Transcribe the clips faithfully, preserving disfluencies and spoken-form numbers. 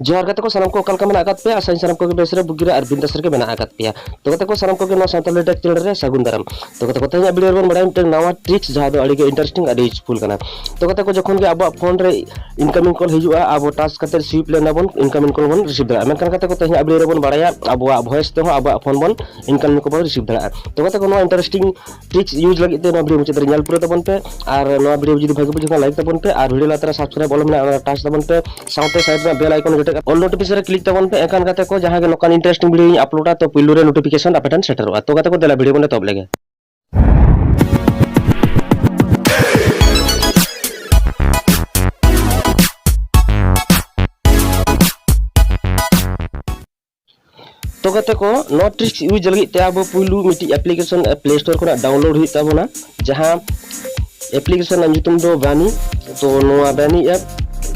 ᱡᱚᱦᱟᱨ ᱜᱟᱛᱮ ᱠᱚ, ᱥᱟᱱᱟᱢ ᱠᱚ ᱚᱠᱟ ᱞᱮᱠᱟ ᱢᱮᱱᱟᱜ ᱟᱠᱟᱫ ᱯᱮᱭᱟ? ᱟᱥᱟᱧ ᱥᱟᱱᱟᱢ ᱠᱚᱜᱮ ᱵᱮᱥ ᱨᱮ, ᱵᱩᱜᱤ ᱨᱮ ᱟᱨ ᱵᱤᱱᱫᱟᱥ ᱨᱮᱜᱮ ᱢᱮᱱᱟᱜ ᱟᱠᱟᱫ ᱯᱮᱭᱟ᱾ ᱛᱚ ᱜᱟᱛᱮ ᱠᱚ, ᱥᱟᱱᱟᱢ ᱠᱚᱜᱮ ᱱᱚᱣᱟ ᱥᱟᱱᱛᱟᱲᱤ ᱴᱮᱠ ᱪᱮᱱᱮᱞ ᱨᱮ ᱥᱟᱹᱜᱩᱱ ᱫᱟᱨᱟᱢ᱾ ᱛᱚ ᱜᱟᱛᱮ ᱠᱚ, ᱛᱮᱦᱮᱧᱟᱜ ᱵᱷᱤᱰᱤᱭᱳ ᱨᱮᱵᱚᱱ ᱵᱟᱲᱟᱭᱟ ᱢᱤᱫᱴᱟᱝ ᱱᱟᱣᱟ ᱴᱨᱤᱠᱥ, ᱡᱟᱦᱟᱸ ᱫᱚ ᱟᱹᱰᱤ ᱜᱮ ᱤᱱᱴᱟᱨᱮᱥᱴᱤᱝ, ᱟᱹᱰᱤ ᱤᱭᱩᱡᱽᱯᱷᱩᱞ ᱠᱟᱱᱟ᱾ ᱛᱚ ᱜᱟᱛᱮ ᱠᱚ, ᱡᱚᱠᱷᱚᱱ ᱜᱮ ᱟᱵᱚᱣᱟᱜ ᱯᱷᱳᱱ ᱨᱮ ᱤᱱᱠᱟᱢᱤᱝ ᱠᱚᱞ ᱦᱤᱡᱩᱜᱼᱟ, ᱟᱵᱚ ᱴᱟᱪ ᱠᱟᱛᱮ ᱥᱩᱭᱤᱯ ᱞᱮᱱ ᱟᱵᱚᱱ, ᱤᱱᱠᱟᱢᱤᱝ ᱠᱚᱞ ᱵᱚᱱ ᱨᱤᱥᱤᱵᱷ ᱫᱟᱲᱮᱭᱟᱜᱼᱟ᱾ ᱢᱮᱱᱠᱷᱟᱱ ᱜᱟᱛᱮ ᱠᱚ, ᱛᱮᱦᱮᱧᱟᱜ ᱵᱷᱤᱰᱤᱭᱳ ᱨᱮᱵᱚᱱ ᱵᱟᱲᱟᱭᱟ ᱟᱵᱚᱣᱟᱜ ᱵᱷᱚᱭᱮᱥ ᱛᱮᱦᱚᱸ ᱟᱵᱚᱣᱟᱜ ᱯᱷᱳᱱ ᱵᱚᱱ ᱤᱱᱠᱟᱢᱤᱝ ᱠᱚᱞ ᱵᱚᱱ ᱨᱤᱥᱤᱵᱷ ᱫᱟᱲᱮᱭᱟᱜᱼᱟ᱾ ᱛᱚ ᱜᱟᱛᱮ ᱠᱚ, ᱱᱚᱣᱟ ᱤᱱᱴᱟᱨᱮᱥᱴᱤᱝ ᱴᱨᱤᱠᱥ ᱤᱭᱩᱡᱽ ᱞᱟᱹᱜᱤᱫ ᱛᱮ ᱱᱚᱣᱟ ᱵᱷᱤᱰᱤᱭᱳ ᱢᱩᱪᱟᱹᱫ ᱨᱮ ᱧᱮᱞ ᱯᱩᱨᱟᱹ ᱛᱟᱵᱚᱱ ᱯᱮ᱾ ᱟᱨ ᱱᱚᱣᱟ ᱵᱷᱤᱰᱤᱭᱳ ᱡᱩᱫᱤ ᱵᱷᱟᱜᱮ ᱵᱩᱡᱷᱟᱹᱜ ᱠᱷᱟᱱ, ᱞᱟᱭᱤᱠ ᱛᱟᱵᱚᱱ ᱯᱮ, ᱟᱨ ᱵᱷᱤᱰᱤᱭᱳ ᱞᱟᱛᱟᱨ ᱨᱮ ᱥᱟᱵᱥᱠᱨᱟᱭᱤᱵ ᱚᱞ ᱢᱮᱱᱟᱜᱼᱟ, ᱚᱱᱟ ᱴᱟᱪ ᱛᱟᱵᱚᱱ ᱯᱮ᱾ ᱥᱟᱶᱛᱮ ᱥᱟᱭᱤᱰ ᱨᱮᱱᱟᱜ ᱵᱮᱞ ᱟᱭᱠᱚᱱ ᱡᱚᱴᱮᱫ ᱠᱟᱛᱮ ᱚᱞ ᱱᱳᱴᱤᱯᱷᱤᱠᱮᱥᱚᱱ ᱨᱮ ᱠᱞᱤᱠ ᱛᱟᱵᱚᱱ ᱯᱮ᱾ ᱮᱱᱠᱷᱟᱱ ᱜᱟᱛᱮ ᱠᱚ, ᱡᱟᱦᱟᱸ ᱜᱮ ᱱᱚᱝᱠᱟᱱ ᱤᱱᱴᱟᱨᱮᱥᱴᱤᱝ ᱵᱷᱤᱰᱤᱭᱳ ᱤᱧ ᱟᱯᱞᱳᱰᱟ, ᱛᱚ ᱯᱩᱭᱞᱩ ᱨᱮ ᱱᱳᱴᱤᱯᱷᱤᱠᱮᱥᱚᱱ ᱟᱯᱮ ᱴᱷᱮᱱ ᱥᱮᱴᱮᱨᱚᱜᱼᱟ᱾ ᱛᱚ ᱜᱟᱛᱮ ᱠᱚ, ᱫᱮᱞᱟ ᱵᱷᱤᱰᱤᱭᱳ ᱵᱚᱱ ᱮᱛᱚᱦᱚᱵ ᱞᱮᱜᱮ᱾ ᱛᱚ ᱜᱟᱛᱮ ᱠᱚ, ᱱᱚᱣᱟ ᱴᱨᱤᱠᱥ ᱤᱭᱩᱡᱽ ᱞᱟᱹᱜᱤᱫ ᱛᱮ ᱟᱵᱚ ᱯᱩᱭᱞᱩ ᱢᱤᱫᱴᱤᱡ ᱮᱯᱞᱤᱠᱮᱥᱚᱱ ᱯᱞᱮ ᱥᱴᱳᱨ ᱠᱷᱚᱱᱟᱜ ᱰᱟᱣᱩᱱᱞᱳᱰ ᱦᱩᱭᱩᱜ ᱛᱟᱵᱚᱱᱟ, ᱡᱟᱦᱟᱸ ᱮᱯᱞᱤᱠᱮᱥᱚᱱ ᱨᱮᱱᱟᱜ ᱧᱩᱛᱩᱢ ᱫᱚ ᱵᱟᱱᱤ᱾ ᱛᱚ ᱱᱚᱣᱟ ᱵᱟᱱᱤ ᱮᱯ,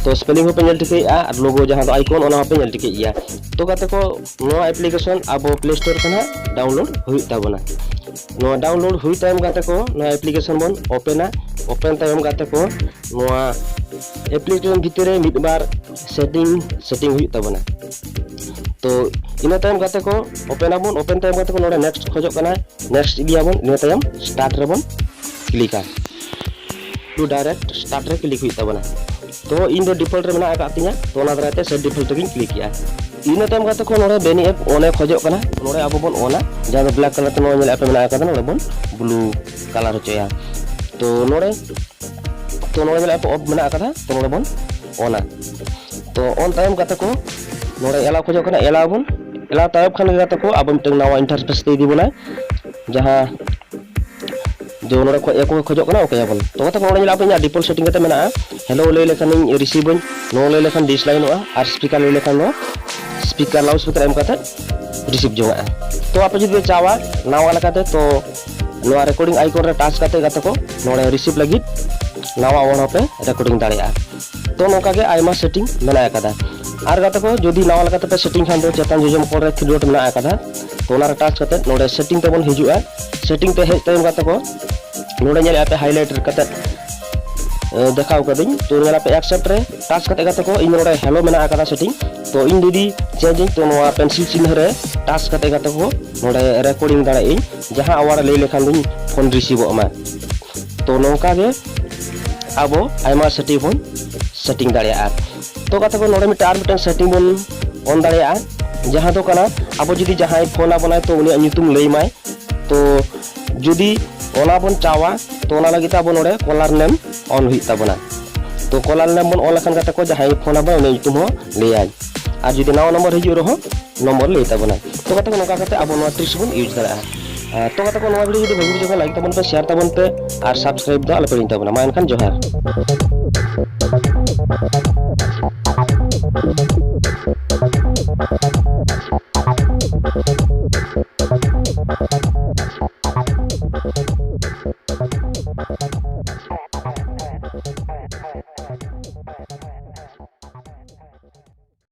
ᱛᱚ ᱥᱯᱮᱞᱤᱝ ᱦᱚᱸᱯᱮ ᱧᱮᱞ ᱴᱷᱤᱠᱟᱹᱭᱮᱫᱼᱟ, ᱟᱨ ᱞᱳᱜᱳ ᱡᱟᱦᱟᱸ ᱫᱚ ᱟᱭᱠᱚᱱ, ᱚᱱᱟ ᱦᱚᱸᱯᱮ ᱧᱮᱞ ᱴᱷᱤᱠᱟᱹᱭᱮᱫᱼᱟ᱾ ᱛᱚ ᱜᱟᱛᱮ ᱠᱚ, ᱱᱚᱣᱟ ᱮᱯᱞᱤᱠᱮᱥᱚᱱ ᱟᱵᱚ ᱯᱞᱮ ᱥᱴᱳᱨ ᱠᱷᱚᱱᱟᱜ ᱰᱟᱣᱩᱱᱞᱳᱰ ᱦᱩᱭᱩᱜ ᱛᱟᱵᱚᱱᱟ᱾ ᱱᱚᱣᱟ ᱰᱟᱣᱩᱱᱞᱳᱰ ᱦᱩᱭ ᱛᱟᱭᱚᱢ ᱜᱟᱛᱮ ᱠᱚ, ᱱᱚᱣᱟ ᱮᱯᱞᱤᱠᱮᱥᱚᱱ ᱵᱚᱱ ᱳᱯᱮᱱᱟ᱾ ᱳᱯᱮᱱ ᱛᱟᱭᱚᱢ ᱜᱟᱛᱮ ᱠᱚ, ᱱᱚᱣᱟ ᱮᱯᱞᱤᱠᱮᱥᱚᱱ ᱵᱷᱤᱛᱤᱨ ᱨᱮ ᱢᱤᱫ ᱵᱟᱨ ᱥᱮᱴᱤᱝ, ᱥᱮᱴᱤᱝ ᱦᱩᱭᱩᱜ ᱛᱟᱵᱚᱱᱟ᱾ ᱛᱚ ᱤᱱᱟᱹ ᱛᱟᱭᱚᱢ ᱜᱟᱛᱮ ᱠᱚ, ᱳᱯᱮᱱ ᱟᱵᱚᱱ᱾ ᱳᱯᱮᱱ ᱛᱟᱭᱚᱢ ᱜᱟᱛᱮ ᱠᱚ, ᱱᱚᱰᱮ ᱱᱮᱠᱥᱴ ᱠᱷᱚᱡᱚᱜ ᱠᱟᱱᱟ, ᱱᱮᱠᱥᱴ ᱤᱫᱤᱭᱟᱵᱚᱱ᱾ ᱤᱱᱟᱹ ᱛᱟᱭᱚᱢ ᱥᱴᱟᱨᱴ ᱨᱮᱵᱚᱱ ᱠᱞᱤᱠᱟ᱾ ᱴᱩ ᱰᱟᱭᱨᱮᱠᱴ ᱥᱴᱟᱨᱴ ᱨᱮ ᱠᱞᱤᱠ ᱦᱩᱭᱩᱜ ᱛᱟᱵᱚᱱᱟ᱾ ᱛᱚ ᱤᱧ ᱫᱚ ᱰᱤᱯᱷᱚᱞᱴ ᱨᱮ ᱢᱮᱱᱟᱜ ᱟᱠᱟᱫ ᱛᱤᱧᱟ, ᱛᱚ ᱚᱱᱟ ᱫᱟᱨᱟᱭ ᱛᱮ ᱥᱮᱴ ᱰᱤᱯᱷᱚᱞᱴ ᱨᱮᱜᱤᱧ ᱠᱞᱤᱠ ᱮᱜᱼᱟ᱾ ᱤᱱᱟᱹ ᱛᱟᱭᱚᱢ ᱜᱟᱛᱮ ᱠᱚ, ᱱᱚᱰᱮ ᱵᱮᱱᱤ ᱮᱯ ᱚᱱᱮ ᱠᱷᱚᱡᱚᱜ ᱠᱟᱱᱟ, ᱱᱚᱰᱮ ᱟᱵᱚ ᱵᱚᱱ ᱚᱱᱟ, ᱡᱟᱦᱟᱸ ᱫᱚ ᱵᱞᱮᱠ ᱠᱟᱞᱟᱨ ᱛᱮ ᱱᱚᱣᱟ ᱧᱮᱞ ᱟᱯᱮ ᱢᱮᱱᱟᱜ ᱟᱠᱟᱫᱟ, ᱱᱚᱰᱮ ᱵᱚᱱ ᱵᱞᱩ ᱠᱟᱞᱟᱨ ᱦᱚᱪᱚᱭᱟ᱾ ᱛᱚ ᱱᱚᱰᱮ, ᱛᱚ ᱱᱚᱰᱮ ᱧᱮᱞ ᱟᱯᱮ ᱚᱯᱷ ᱢᱮᱱᱟᱜ ᱟᱠᱟᱫᱟ, ᱛᱚ ᱱᱚᱰᱮ ᱵᱚᱱ ᱚᱱᱟ᱾ ᱛᱚ ᱚᱱ ᱛᱟᱭᱚᱢ ᱜᱟᱛᱮ ᱠᱚ, ᱱᱚᱰᱮ ᱮᱞᱟᱣ ᱠᱷᱚᱡᱚᱜ ᱠᱟᱱᱟ, ᱮᱞᱟᱣ ᱵᱚᱱ᱾ ᱮᱞᱟᱣ ᱛᱟᱭᱚᱢ ᱠᱷᱟᱱ ᱜᱮ ᱜᱟᱛᱮ ᱠᱚ, ᱟᱵᱚ ᱢᱤᱫᱴᱟᱝ ᱱᱟᱣᱟ ᱤᱱᱴᱟᱨᱯᱷᱮᱥ ᱛᱮ ᱤᱫᱤ ᱵᱚᱱᱟᱭ, ᱡᱟᱦᱟᱸ ᱫᱚ ᱱᱚᱰᱮ ᱠᱷᱚᱡ ᱮᱠᱚ ᱠᱷᱚᱡᱚᱜ ᱠᱟᱱᱟ, ᱚᱠᱚᱭᱟᱵᱚᱱ᱾ ᱛᱚ ᱜᱟᱛᱮ ᱠᱚ, ᱱᱚᱰᱮ ᱧᱮᱞ ᱟᱯᱮ ᱤᱧᱟᱜ ᱰᱤᱯᱷᱚᱞᱴ ᱥᱮᱴᱤᱝ ᱠᱟᱛᱮ ᱢᱮᱱᱟᱜᱼᱟ, ᱦᱮᱞᱳ ᱞᱟᱹᱭ ᱞᱮᱠᱷᱟᱱᱤᱧ ᱨᱤᱥᱤᱵᱷ ᱟᱹᱧ, ᱱᱳ ᱞᱟᱹᱭ ᱞᱮᱠᱷᱟᱱ ᱰᱤᱥᱞᱟᱭᱤᱱᱚᱜᱼᱟ, ᱟᱨ ᱥᱯᱤᱠᱟᱨ ᱞᱟᱹᱭ ᱞᱮᱠᱷᱟᱱ ᱫᱚ ᱥᱯᱤᱠᱟᱨ, ᱞᱟᱣᱩᱰ ᱥᱯᱤᱠᱟᱨ ᱮᱢ ᱠᱟᱛᱮ ᱨᱤᱥᱤᱵᱷ ᱡᱚᱝᱟᱜᱼᱟ᱾ ᱛᱚ ᱟᱯᱮ ᱡᱩᱫᱤ ᱯᱮ ᱪᱟᱣᱟ ᱱᱟᱣᱟ ᱞᱮᱠᱟᱛᱮ, ᱛᱚ ᱱᱚᱣᱟ ᱨᱮᱠᱚᱨᱰᱤᱝ ᱟᱭᱠᱚᱱ ᱨᱮ ᱴᱟᱪ ᱠᱟᱛᱮ ᱜᱟᱛᱮ ᱠᱚ, ᱱᱚᱰᱮ ᱨᱤᱥᱤᱵᱷ ᱞᱟᱹᱜᱤᱫ ᱱᱟᱣᱟ ᱚᱞ ᱦᱚᱸᱯᱮ ᱨᱮᱠᱚᱨᱰᱤᱝ ᱫᱟᱲᱮᱭᱟᱜᱼᱟ᱾ ᱛᱚ ᱱᱚᱝᱠᱟ ᱜᱮ ᱟᱭᱢᱟ ᱥᱮᱴᱤᱝ ᱢᱮᱱᱟᱜ ᱟᱠᱟᱫᱟ᱾ ᱟᱨ ᱜᱟᱛᱮ ᱠᱚ, ᱡᱩᱫᱤ ᱱᱟᱣᱟ ᱞᱮᱠᱟᱛᱮ ᱯᱮ ᱥᱮᱴᱤᱝ ᱠᱷᱟᱱ ᱫᱚ, ᱪᱮᱛᱟᱱ ᱡᱚᱡᱚᱢ ᱠᱚᱬ ᱨᱮ ᱛᱷᱨᱤ ᱰᱚᱴ ᱢᱮᱱᱟᱜ ᱟᱠᱟᱫᱟ, ᱛᱚ ᱚᱱᱟ ᱨᱮ ᱴᱟᱪ ᱠᱟᱛᱮ ᱱᱚᱰᱮ ᱥᱮᱴᱤᱝ ᱛᱮᱵᱚᱱ ᱦᱤᱡᱩᱜᱼᱟ᱾ ᱥᱮᱴᱤᱝ ᱛᱮ ᱦᱮᱡ ᱛᱟᱭᱚᱢ ᱜᱟᱛᱮ ᱠᱚ, ᱱᱚᱰᱮ ᱧᱮᱞ ᱟᱯᱮ ᱦᱟᱭᱞᱟᱭᱤᱴ ᱠᱟᱛᱮ, ᱮ, ᱫᱮᱠᱷᱟᱣ ᱠᱟᱫᱟᱹᱧ᱾ ᱛᱚ ᱧᱮᱞ ᱟᱯᱮ ᱮᱠᱥᱮᱯᱴ ᱨᱮ ᱴᱟᱪ ᱠᱟᱛᱮ ᱜᱟᱛᱮ ᱠᱚ, ᱤᱧ ᱱᱚᱰᱮ ᱦᱮᱞᱳ ᱢᱮᱱᱟᱜ ᱟᱠᱟᱫᱟ ᱥᱮᱴᱤᱝ, ᱛᱚ ᱤᱧ ᱡᱩᱫᱤ ᱪᱮᱧᱡᱽ ᱟᱹᱧ, ᱛᱚ ᱱᱚᱣᱟ ᱯᱮᱱᱥᱤᱞ ᱪᱤᱱᱦᱟᱹ ᱨᱮ ᱴᱟᱪ ᱠᱟᱛᱮ ᱜᱟᱛᱮ ᱠᱚ ᱱᱚᱰᱮ ᱨᱮᱠᱚᱨᱰᱤᱝ ᱫᱟᱲᱮᱭᱟᱜ ᱟᱹᱧ, ᱡᱟᱦᱟᱸ ᱟᱣᱟᱨ ᱞᱟᱹᱭ ᱞᱮᱠᱷᱟᱱ ᱫᱚᱧ ᱯᱷᱳᱱ ᱨᱤᱥᱤᱵᱷᱚᱜ ᱢᱟ᱾ ᱛᱚ ᱱᱚᱝᱠᱟ ᱜᱮ ᱟᱵᱚ ᱟᱭᱢᱟ ᱥᱮᱴᱤᱝ ᱵᱚᱱ ᱥᱮᱴᱤᱝ ᱫᱟᱲᱮᱭᱟᱜᱼᱟ᱾ ᱛᱚ ᱜᱟᱛᱮ ᱠᱚ, ᱱᱚᱰᱮ ᱢᱤᱫᱴᱟᱝ ᱟᱨ ᱢᱤᱫᱴᱟᱝ ᱥᱮᱴᱤᱝ ᱵᱚᱱ ᱚᱱ ᱫᱟᱲᱮᱭᱟᱜᱼᱟ, ᱡᱟᱦᱟᱸ ᱫᱚ ᱠᱟᱱᱟ ᱟᱵᱚ ᱡᱩᱫᱤ ᱡᱟᱦᱟᱸᱭ ᱯᱷᱳᱱ ᱟᱵᱚᱱᱟᱭ, ᱛᱚ ᱩᱱᱤᱭᱟᱜ ᱧᱩᱛᱩᱢ ᱞᱟᱹᱭ ᱢᱟᱭ᱾ ᱛᱚ ᱡᱩᱫᱤ ᱚᱱᱟ ᱵᱚᱱ ᱪᱟᱣᱟ, ᱛᱚ ᱚᱱᱟ ᱞᱟᱹᱜᱤᱫ ᱛᱮ ᱟᱵᱚ ᱱᱚᱰᱮ ᱠᱚᱞᱟᱨ ᱱᱮᱢ ᱚᱱ ᱦᱩᱭᱩᱜ ᱛᱟᱵᱚᱱᱟ᱾ ᱛᱚ ᱠᱚᱞᱟᱨ ᱱᱮᱢ ᱵᱚᱱ ᱚᱞ ᱞᱮᱠᱷᱟᱱ ᱜᱟᱛᱮ ᱠᱚ, ᱡᱟᱦᱟᱸᱭ ᱯᱷᱳᱱ ᱟᱵᱚᱱᱟ ᱩᱱᱤᱭᱟᱜ ᱧᱩᱛᱩᱢ ᱦᱚᱸ ᱞᱟᱹᱭᱟᱭ, ᱟᱨ ᱡᱩᱫᱤ ᱱᱟᱣᱟ ᱱᱚᱢᱵᱚᱨ ᱦᱤᱡᱩᱜ ᱨᱮᱦᱚᱸ ᱱᱚᱢᱵᱚᱨ ᱞᱟᱹᱭ ᱛᱟᱵᱚᱱᱟᱭ᱾ ᱛᱚ ᱜᱟᱛᱮ ᱠᱚ, ᱱᱚᱝᱠᱟ ᱠᱟᱛᱮ ᱟᱵᱚ ᱱᱚᱣᱟ ᱴᱨᱤᱠᱥ ᱵᱚᱱ ᱤᱭᱩᱡᱽ ᱫᱟᱲᱮᱭᱟᱜᱼᱟ᱾ ᱟᱨ ᱛᱚ ᱜᱟᱛᱮ ᱠᱚ, ᱱᱚᱣᱟ ᱵᱷᱤᱰᱤᱭᱳ ᱡᱩᱫᱤ ᱵᱷᱟᱜᱤ ᱵᱩᱡᱷᱟᱹᱣ ᱠᱷᱟᱱ ᱞᱟᱭᱤᱠ ᱛᱟᱵᱚᱱ ᱯᱮ, ᱥᱮᱭᱟᱨ ᱛᱟᱵᱚᱱ ᱯᱮ, ᱟᱨ ᱥᱟᱵᱥᱠᱨᱟᱭᱤᱵ ᱫᱚ ᱟᱞᱚᱯᱮ ᱦᱤᱲᱤᱧ ᱛᱟᱵᱚᱱᱟ᱾ ᱢᱟ ᱮᱱᱠᱷᱟᱱ ᱡᱚᱦᱟᱨ᱾